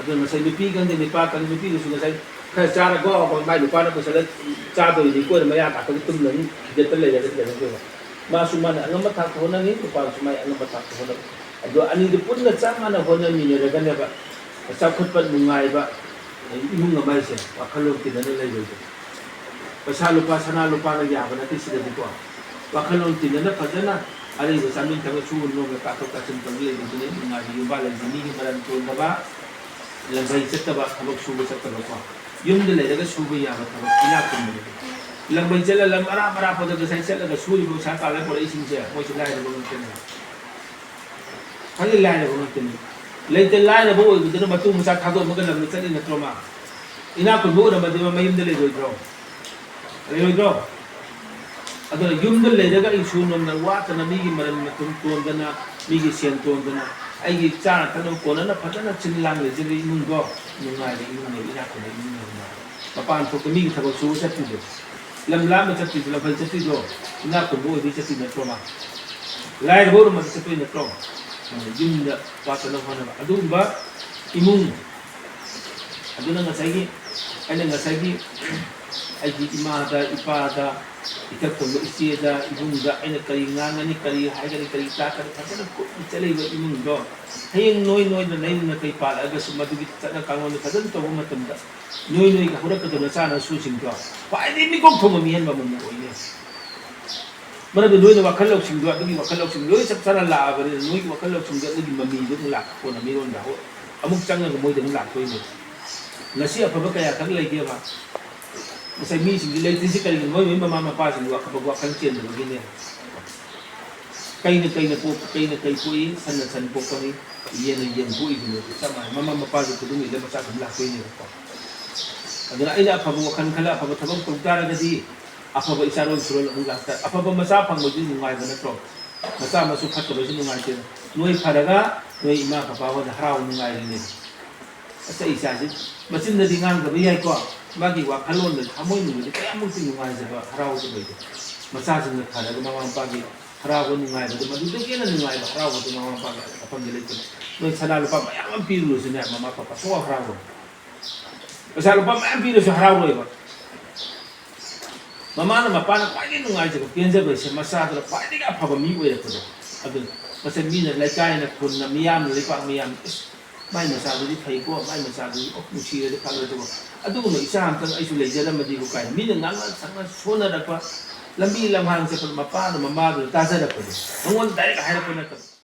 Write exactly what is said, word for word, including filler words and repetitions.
ꯑꯗꯨꯅ ꯉꯁꯥꯏ ꯅꯨꯄꯤ ꯈꯪꯗꯦ ꯅꯨꯄꯥ ꯈꯪꯗꯦ, ꯅꯨꯄꯤꯗꯨꯁꯨ ꯉꯁꯥꯏ ꯈꯔ ꯆꯥꯔꯒ ꯃꯥꯏ ꯅꯨꯄꯥꯅ ꯄꯨꯁꯜꯂ ꯆꯥꯗꯣꯏꯅꯤ ꯀꯣꯏꯅ ꯃꯌꯥ ꯀꯥꯊꯣꯛꯑꯒ ꯇꯨꯝꯗꯅꯤ, ꯊꯤꯒꯠꯇ ꯂꯩꯔꯒꯗꯤ ꯀꯩꯅꯣ ꯇꯧꯕ꯫ ꯃꯥꯁꯨ ꯃꯥꯅ ꯑꯉꯝꯕ ꯊꯥꯛꯇ ꯍꯣꯠꯅꯅꯤ, ꯅꯨꯄꯥꯅꯁꯨ ꯃꯥꯏ ꯑꯉꯝꯕ ꯊꯥꯛꯇ ꯍꯣꯠꯅꯕ꯫ ꯑꯗꯣ ꯑꯅꯤꯗꯨ ꯄꯨꯟꯅ ꯆꯞ ꯃꯥꯟꯅ ꯍꯣꯠꯅꯃꯤꯟꯅꯔꯒꯅꯦꯕ ꯆꯥꯎꯈꯠꯄ ꯅꯨꯡꯉꯥꯏꯕ ꯏꯃꯨꯡ ꯑꯃ ꯍꯥꯏꯁꯦ ꯋꯥꯈꯜꯂꯣꯟ ꯇꯤꯟꯅꯅ ꯂꯩꯔꯣꯏꯗꯣꯏꯅꯤ꯫ ꯄꯩꯁꯥ ꯂꯨꯄꯥ, ꯁꯅꯥ ꯂꯨꯄꯥꯅ ꯌꯥꯕ ꯅꯠꯇꯦ ꯁꯤꯗꯗꯤꯀꯣ꯫ ꯋꯥꯈꯜꯂꯣꯟ ꯇꯤꯟꯅꯅ ꯐꯖꯅ ꯑꯔꯩꯕ ꯆꯥꯃꯤꯟ ꯊꯛꯃꯤꯟ ꯁꯨꯔ ꯅꯣꯝꯅ ꯀꯥꯊꯣꯛ ꯀꯥꯁꯤꯟ ꯇꯧꯔ ꯂꯩꯕꯗꯨꯅ ꯅꯨꯡꯉꯥꯏꯕ ꯌꯨꯝꯕꯥꯜ ꯍꯥꯏꯁꯦ꯫ ꯃꯤꯒꯤ ꯃꯔꯟ ꯇꯣꯟꯗꯕ, ꯂꯪꯐꯩ ꯆꯠꯇꯕ, ꯊꯕꯛ ꯁꯨꯕ ꯆꯠꯇꯕꯀꯣ꯫ ꯌꯨꯝꯗ ꯂꯩꯔꯒ ꯁꯨꯕ ꯌꯥꯕ ꯊꯕꯛ ꯏꯅꯥꯛ ꯈꯨꯟꯕꯅꯤ꯫ ꯂꯪꯐꯩ ꯆꯠꯂ ꯂꯝ ꯑꯔꯥꯞ ꯑꯔꯥꯞꯄꯗ ꯉꯁꯥꯏ ꯆꯠꯂꯒ ꯁꯨꯔꯤꯕ ꯄꯩꯁꯥ ꯇꯥꯜꯂꯒ ꯄꯨꯔꯛꯏꯁꯤꯡꯁꯦ ꯃꯣꯏꯁꯦ ꯂꯥꯏꯔꯕ ꯉꯥꯛꯇꯅꯦ꯫ ꯈ꯭ꯋꯥꯏꯗꯒꯤ ꯂꯥꯏꯔꯕ ꯉꯥꯛꯇꯅꯤ꯫ ꯂꯩꯇ ꯂꯥꯏꯔꯕ ꯑꯣꯏꯕꯗꯨꯅ ꯃꯇꯨ ꯃꯆꯥ ꯊꯥꯗꯣꯛꯑꯝꯃꯒ ꯂꯝꯗ ꯆꯠꯂꯤ ꯅꯠꯇ꯭ꯔꯣ ꯃꯥ? ꯏꯅꯥꯛ ꯈꯨꯟꯕ ꯑꯣꯏꯔꯝꯃꯗꯤ ꯃꯥ ꯃꯌꯨꯝꯗ ꯂꯩꯔꯣꯏꯗ꯭ꯔꯣ? ꯂꯩꯔꯣꯏꯗ꯭ꯔꯣ? ꯑꯗꯨꯅ ꯌꯨꯝꯗ ꯂꯩꯔꯒ ꯑꯩ ꯁꯨ ꯅꯣꯝꯗꯅ ꯋꯥꯠꯇꯅ ꯃꯤꯒꯤ ꯃꯔꯟ ꯃꯊꯨꯝ ꯇꯣꯟꯗꯅ, ꯃꯤꯒꯤ ꯁꯦꯟ ꯇꯣꯟꯗꯅ, ꯑꯩꯒꯤ ꯆꯥꯅ ꯊꯛꯅꯕ ꯀꯣꯟꯅꯅ ꯐꯖꯅ ꯆꯤꯟ ꯂꯥꯡ ꯂꯩꯖꯔꯤ ꯏꯃꯨꯡꯗꯣ ꯅꯨꯡꯉꯥꯏꯕ ꯏꯃꯨꯡꯅꯦꯕ, ꯏꯅꯥꯛ ꯈꯨꯟꯕ ꯏꯃꯨꯡꯅꯦꯕ꯫ ꯃꯄꯥꯟ ꯊꯣꯛꯇ ꯃꯤꯒꯤ ꯊꯕꯛ ꯁꯨꯕ ꯆꯠꯄꯤꯗꯣ, ꯂꯝ ꯂꯥꯞꯅ ꯆꯠꯄꯤꯗꯣ, ꯂꯝꯐꯩ ꯆꯠꯄꯤꯗꯣ ꯏꯅꯥꯛ ꯈꯨꯟꯕ ꯑꯣꯏꯕꯩ ꯆꯠꯄꯤ ꯅꯠꯇ꯭ꯔꯣ ꯃꯥ? ꯂꯥꯏꯔꯕ ꯑꯣꯏꯔꯝꯃꯗꯤ ꯆꯠꯇꯣꯏ ꯅꯠꯇ꯭ꯔꯣ? ꯌꯨꯝꯗ ꯋꯥꯠꯇꯅꯕ ꯍꯣꯠꯅꯕ꯫ ꯑꯗꯨꯒꯨꯝꯕ ꯏꯃꯨꯡ ꯑꯗꯨꯅ ꯉꯁꯥꯏꯒꯤ, ꯑꯩꯅ ꯉꯁꯥꯏꯒꯤ ꯑꯩꯒꯤ ꯏꯃꯥꯗ, ꯏꯄꯥꯗ, ꯏꯊꯛ ꯊꯣꯡꯕ ꯏꯆꯦꯗ, ꯏꯕꯨꯡꯗ ꯑꯩꯅ ꯀꯔꯤ ꯉꯥꯡꯒꯅꯤ, ꯀꯔꯤ ꯍꯥꯏꯒꯅꯤ, ꯀꯔꯤ ꯇꯥꯛꯀꯅꯤ, ꯐꯖꯅ ꯀꯨꯞꯅ ꯆꯠꯂꯛꯏꯕ ꯏꯃꯨꯡꯗꯣ ꯍꯌꯦꯡ ꯅꯣꯏ ꯅꯣꯏꯗ ꯅꯌꯨꯝ ꯅꯀꯩ ꯄꯥꯜꯂꯛꯑꯒꯁꯨ ꯃꯗꯨꯒꯤ ꯆꯠꯅ ꯀꯥꯡꯂꯣꯟꯗꯣ ꯐꯖꯅ ꯇꯧꯕ ꯃꯇꯝꯗ ꯅꯣꯏ ꯅꯣꯏꯒꯤ ꯍꯧꯔꯛꯀꯗꯕ ꯅꯆꯥ ꯅꯁꯨꯁꯤꯡꯗꯣ ꯈ꯭ꯋꯥꯏꯗꯒꯤ ꯃꯤꯀꯣꯛ ꯊꯣꯡꯕ ꯃꯤꯍꯦꯟꯕ ꯑꯃꯃꯝ ꯑꯣꯏꯅꯤ꯫ ꯃꯔꯝꯗꯤ ꯅꯣꯏꯅ ꯋꯥꯈꯜ ꯂꯧꯁꯤꯡꯗꯣ, ꯑꯗꯨꯒꯤ ꯋꯥꯈꯜ ꯂꯧꯁꯤꯡ ꯂꯣꯏ ꯆꯞ ꯆꯥꯅ ꯂꯥꯛꯑꯕꯅꯤꯅ ꯅꯣꯏꯒꯤ ꯋꯥꯈꯜ ꯂꯧꯁꯤꯡꯗꯣ ꯑꯗꯨꯒꯤ ꯃꯃꯤꯗꯣ ꯑꯃꯨꯛ ꯂꯥꯛꯄ ꯀꯣꯟꯅ ꯃꯤꯔꯣꯟꯗ ꯑꯃꯨꯛ ꯆꯪꯉꯒ ꯃꯣꯏꯗ ꯑꯃꯨꯛ ꯂꯥꯛꯇꯣꯏꯅꯦ꯫ ꯉꯁꯤ ꯑꯐꯕ ꯀꯌꯥ ꯈꯛ ꯂꯩꯒꯦꯕ? ꯉꯁꯥꯏ ꯃꯤꯁꯤꯡꯁꯤ ꯂꯩꯇ꯭ꯔꯤꯁꯤ ꯀꯔꯤꯒꯤꯅꯣ? ꯃꯣꯏ ꯃꯣꯏ ꯃꯃꯥ ꯃꯄꯥꯁꯤꯡꯒꯤ ꯑꯐꯕ ꯋꯥꯈꯜ ꯆꯦꯟꯗꯕꯒꯤꯅꯦ꯫ ꯀꯩꯅ ꯀꯩꯅ ꯄꯣꯛ-, ꯀꯩꯅ ꯀꯩ ꯄꯣꯛꯏ? ꯁꯟꯅ ꯁꯟ ꯄꯣꯛꯄꯅꯤ, ꯌꯦꯟꯅ ꯌꯦꯟ ꯄꯣꯛꯏꯗꯨꯅꯦ꯫ ꯆꯞ ꯃꯥꯟꯅꯩ꯫ ꯃꯃꯥ ꯃꯄꯥꯒꯤ ꯈꯨꯗꯨꯝ ꯏꯜꯂ ꯃꯆꯥ ꯑꯗꯨꯝ ꯂꯥꯛꯇꯣꯏꯅꯦꯕꯀꯣ꯫ ꯑꯗꯨꯅ ꯑꯩꯅ ꯑꯐꯕ ꯋꯥꯈꯜ ꯈꯜꯂ ꯑꯐꯕ ꯊꯕꯛ ꯇꯧ ꯇꯥꯔꯒꯗꯤ ꯑꯐꯕ ꯏꯆꯥꯔꯣꯟ ꯁꯨꯔꯣꯟ ꯑꯃꯨꯛ ꯂꯥꯛꯇ-, ꯑꯐꯕ ꯃꯆꯥ ꯐꯪꯕꯗꯤ ꯅꯨꯡꯉꯥꯏꯕ ꯅꯠꯇ꯭ꯔꯣ? ꯃꯆꯥ ꯃꯁꯨ ꯐꯠꯇꯕꯁꯨ ꯅꯨꯡꯉꯥꯏꯇꯦ꯫ ꯅꯣꯏ ꯐꯔꯒ ꯅꯣꯏ ꯏꯃꯥ ꯄꯄꯥ ꯍꯣꯏꯗ ꯍꯔꯥꯎ ꯅꯨꯡꯉꯥꯏꯔꯤꯅꯦ꯫ ꯑꯁ, ꯏꯆꯥꯁꯤ ꯃꯆꯤꯟꯗꯗꯤ ꯉꯥꯡꯗꯕ ꯌꯥꯏꯀꯣ, ꯃꯥꯒꯤ ꯋꯥꯈꯜꯂꯣꯟꯗ ꯊꯃꯣꯏꯅꯨꯡꯗꯗꯤ ꯀꯌꯥꯃꯨꯛꯇꯤ ꯅꯨꯡꯉꯥꯏꯖꯕ, ꯍꯔꯥꯎꯖꯕꯗꯣ꯫ ꯃꯆꯥꯁꯤꯡꯅ ꯐꯔꯒ ꯃꯃꯥ ꯃꯄꯥꯒꯤ ꯍꯔꯥꯎꯕ ꯅꯨꯡꯉꯥꯏꯕꯗꯣ, ꯃꯗꯨꯗꯒꯤ ꯍꯦꯟꯅ ꯅꯨꯡꯉꯥꯏꯕ ꯍꯔꯥꯎꯕꯗꯣ ꯃꯃꯥ ꯃꯄꯥꯒꯤ ꯃꯐꯝꯗ ꯂꯩꯇꯦ꯫ ꯅꯣꯏ ꯁꯅꯥ ꯂꯨꯄꯥ ꯃꯌꯥꯝ ꯑꯃ ꯄꯤꯔꯨꯔꯁꯨꯅꯦ, ꯃꯃꯥ ꯃꯄꯥ ꯁꯨꯡꯍꯔꯥꯎ ꯍꯔꯥꯎꯔꯣꯏ꯫ ꯄꯩꯁꯥ ꯂꯨꯄꯥ ꯃꯌꯥꯝ ꯄꯤꯔꯁꯨ ꯍꯔꯥꯎꯔꯣꯏꯕ꯫ ꯃꯃꯥꯅ ꯃꯄꯥꯅ ꯈ꯭ꯋꯥꯏꯗꯒꯤ ꯅꯨꯡꯉꯥꯏꯖꯕ ꯄꯦꯟꯖꯕꯁꯦ ꯃꯆꯥꯗꯨꯅ ꯈ꯭ꯋꯥꯏꯗꯒꯤ ꯑꯐꯕ ꯃꯤ ꯑꯣꯏꯔꯛꯄꯗꯣ꯫ ꯑꯗꯨ ꯃꯁꯤ ꯃꯤꯅ, ꯂꯩꯀꯥꯏꯅ, ꯈꯨꯟꯅ, ꯃꯤꯌꯥꯝꯅ, ꯂꯩꯄꯥꯛ ꯃꯤꯌꯥꯝꯅ, "ꯏꯁ, ꯃꯥꯏ ꯃꯆꯥꯗꯨꯗꯤ ꯐꯩꯀꯣ, ꯃꯥꯏ ꯃꯆꯥꯗꯨꯗꯤ ꯑꯣ ꯅꯨꯡꯁꯤꯔꯗꯤ ꯈꯜꯂꯗꯤꯀꯣ, ꯑꯗꯨꯒꯨꯝꯕ ꯏꯆꯥ ꯑꯝꯇꯪ ꯑꯩꯁꯨ ꯂꯩꯖꯔꯝꯃꯗꯤꯀꯣ" ꯀꯥꯏꯅ ꯃꯤꯅ ꯉꯥꯡꯅ ꯁꯛꯅ ꯁꯣꯟꯅꯔꯛꯄ, ꯂꯝꯕꯤ ꯂꯝꯍꯥꯡ ꯆꯠꯄꯗ ꯃꯄꯥꯗꯨ ꯃꯃꯥꯗꯨꯅ ꯇꯥꯖꯔꯛꯄꯗꯣ, ꯃꯉꯣꯟꯗ ꯗꯥꯏꯔꯦꯛ ꯍꯥꯏꯔꯛꯄ ꯅꯠꯇꯕ꯫